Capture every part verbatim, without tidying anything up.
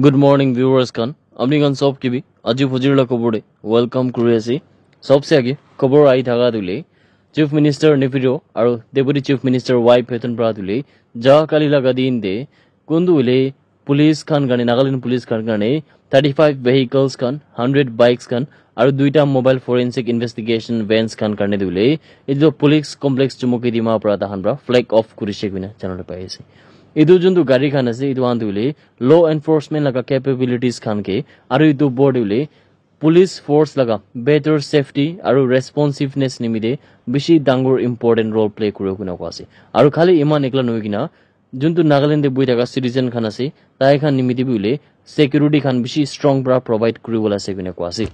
Good morning, viewers khan. Apni khan sob ke bi aji phujir la khobor te welcome kuri ase. Sobse age khobor ahi thaka tu le Chief Minister Neiphiu Rio aru Deputy Chief Minister Y Patton para tu le ja kali laga din te kuntu le police khan karne, Nagaland police khan karne thirty-five vehicles khan, hundred bikes khan aru duita mobile forensic investigation vans khan karne tu le etu police complex Chumukedima para tahan para flag off kurise koina janabole pai ase. Etu juntu gari khan ase, etu khan tu le law enforcement laga capabilities khan ke aru etu board tu le police force laga better safety aru responsiveness nimite bishi dangor important role play kuribo koina koa ase. Aru khali iman ekla nohoi kena juntu Nagaland te buhi thaka citizen khan ase, tai khan nimite bi hoile security khan bishi strong para provide kuribo la ase koina koa ase.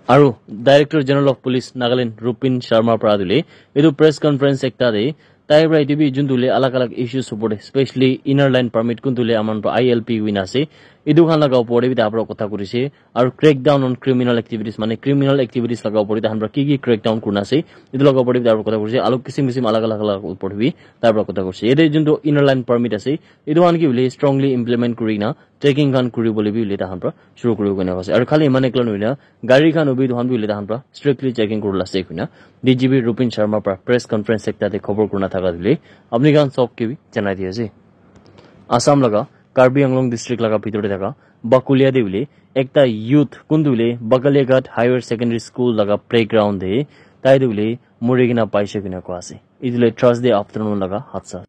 Aru Director General of Police Nagaland Rupin Sharma para tu le etu press conference ekta te tai para etu bi juntu le alag alag issues upor te, specially inner line permit kuntu le aman para I L P wina ase, etu khan laga upor te bi tai para kotha kurise. Aru crackdown on criminal activities, mane criminal activities laga upor te tahan para ki ki crackdown kurina ase, etu laga upor te bi tai para kotha kurise. Aru kisim kisim alag alag laga upor te bi tai para kotha kurise. Yate juntu inner line permit ase, etu khan ke hoile strongly implement kurina checking khan kuribole bi hoile tahan para shuru kuribo koina ase. Aru khali iman ekla nohoi na gari khan hobi etu khan bi hoile tahan para strictly checking kurila ase koina D G P Rupin Sharma para press conference ekta te khobor kurina thaka tu le apni khan sob ke bi janai di ase. Assam laga Karbi Anglong district laga bhitor te thaka Bakulia te hoile ekta youth kuntu hoile Bakaliaghat Higher Secondary School laga playground te tai tu hoile muri kena paise koina koa ase. Etu le Thursday afternoon laga hadsa.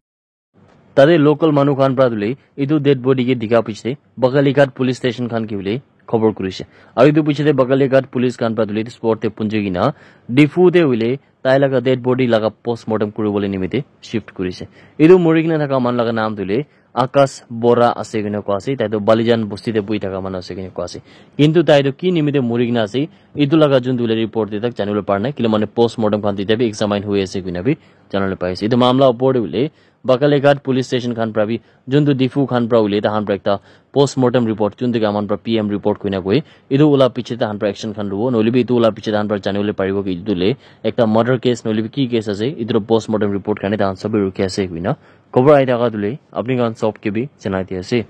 Tate local manu khan para tu le etu dead body ke dikha piche te Bakaliaghat police station khan ke hoile khobor kurise. Aru etu piche te Bakaliaghat police khan para tu le etu spot te punji kena Diphu te hoile tai laga dead body laga postmortem kuribole nimite shift kurise. Etu muri kena thaka manu laga naam tu le Akash Bora ase koina koa ase, tai tu Balijan bosti te buhi thaka manu ase koina koa ase. Kintu tai tu ki nimite muri kena ase, etu laga juntu le report te tak janibole para nai, kile mane postmortem khan te bi examine hoi ase koina bi janibole pai ase. Etu mamla upor te hoile Bakaliaghat police station khan para bi juntu Diphu khan para hoile tahan para ekta postmortem report juntu ke aman para P M report koina koi, etu ula piche tahan para action khan lubo, nohole bi etu ula piche tahan para janibole paribo ki etu le ekta murder case nohole bi ki case ase, etu tu postmortem report karne tahan sob bi rukhi ase koina khobor ahi thaka tu le apni khan sob ke bi janai di ase.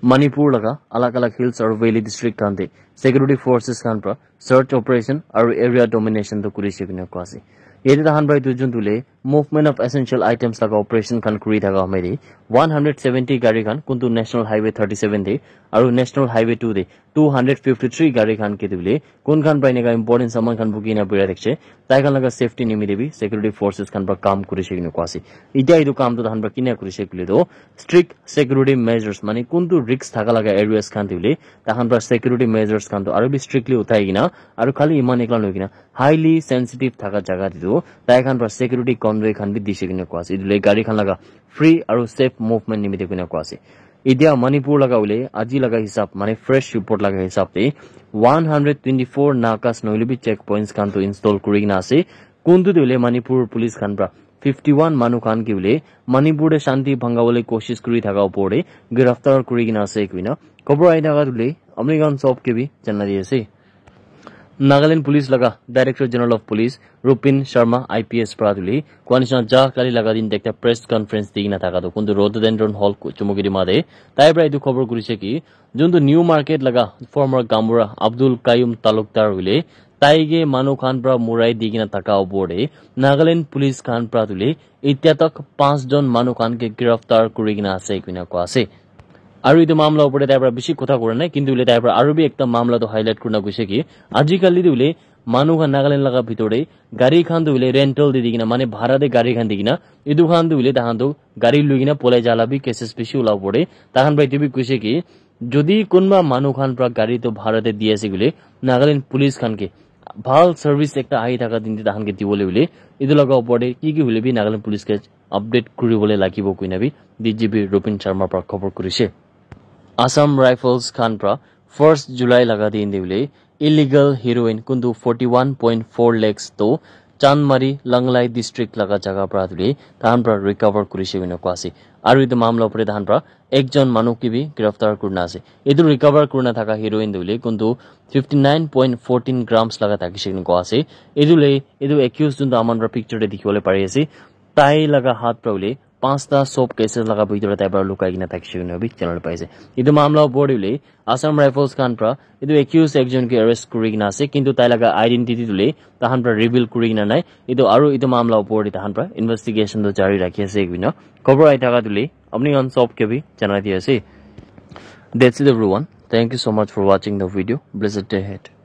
Manipur laga alag alag hills aru valley district khan te security forces khan para search operation aru area domination tu kurise koina koa ase. Yate tahan para etu juntu le movement of essential items laga operation khan kuri thaka hoi te one hundred seventy gari khan kuntu National Highway thirty seven te aru National Highway two te two hundred fifty three gari khan ke tu le kun khan para eneka important saman khan buki na bira thakise, tai khan laga safety nimite bi security forces khan para kam kurise koina koa ase. Itya etu kam tu tahan para kina kurise koile tu strict security measures, mane kuntu risk thaka laga areas khan te hoile tahan para security measures khan tu aru bi strictly uthai kena aru khali iman ekla nohoi kena highly sensitive thaka jaga te tu tai khan para security convoy khan bi dise koina koa ase. Etu le gari khan laga free aru safe movement nimite koina koa ase. Itya Manipur laga hoile aji laga hisab, mane fresh report laga hisab te one hundred twenty four nakas nohole bi checkpoints khan tu install kuri kena ase. Kuntu tu hoile Manipur police khan para fifty one manu khan ke hoile Manipur te shanti bhangabole koshish kuri thaka upor te giraftar kuri kena ase koina khobor ahi thaka tu le apni khan sob ke bi janai di ase. Nagaland Police laga Director General of Police Rupin Sharma I P S para tu le koa nishina ja kali laga din te ekta press conference di kena thaka tu kuntu Rhododendron Hall Chumukedima te tai para etu khobor kurise ki juntu New Market laga former gaonbura Abdul Qayyum Talukdar hoile tai ke manu khan para murai di kena thaka upor te Nagaland Police khan para tu le itya tak panch jon manu khan ke giraftar kuri kena ase koina koa ase. Aru etu mamla upor te tai para bishi kotha kura nai, kintu hoile tai para aru bi ekta mamla tu highlight kurina koise ki aji kali tu hoile manu khan Nagaland laga bhitor te gari khan tu hoile rental te di kena, mane bhara te gari khan di kena, etu khan tu hoile tahan tu gari lui kena polai ja la bi cases bishi ula upor te tahan para etu bi koise ki jodi kunba manu khan para gari tu bhara te di ase koile Nagaland police khan ke bhal service ekta ahi thaka din te tahan ke dibole hoile etu laga upor te ki ki hoile bi Nagaland police ke update kuribole lagibo koina bi D G P Rupin Sharma para khobor kurise. Assam Rifles khan para first July laga din te hoile illegal heroin kuntu forty one point four lakhs to Chandmari Langlai district laga jaga para tu le tahan para recover kurise koina koa ase. Aru etu mamla upor te tahan para ekjon manu ke bi giraftar kurina ase. Etu recover kurina thaka heroin tu hoile kuntu fifty nine point fourteen grams laga thakise koina koa ase. Etu le etu accused juntu aman para picture te dikhi bole pari ase, tai laga hath para hoile Panchta soap cases laga bhitor te tai para lukai kena thakishe koina bi janabole pai ase. Etu mamla opor te hoile Assam Rifles khan para etu accused ekjon ke arrest kuri kena ase, kintu tai laga identity tu le tahan para reveal kuri kena nai. Etu aru etu mamla opor te tahan para investigation tu jari rakhi ase koina khobor ahi thaka tu le apni khan sob ke bi janai di ase. That's it everyone. Thank you so much for watching the video. Blessed day ahead.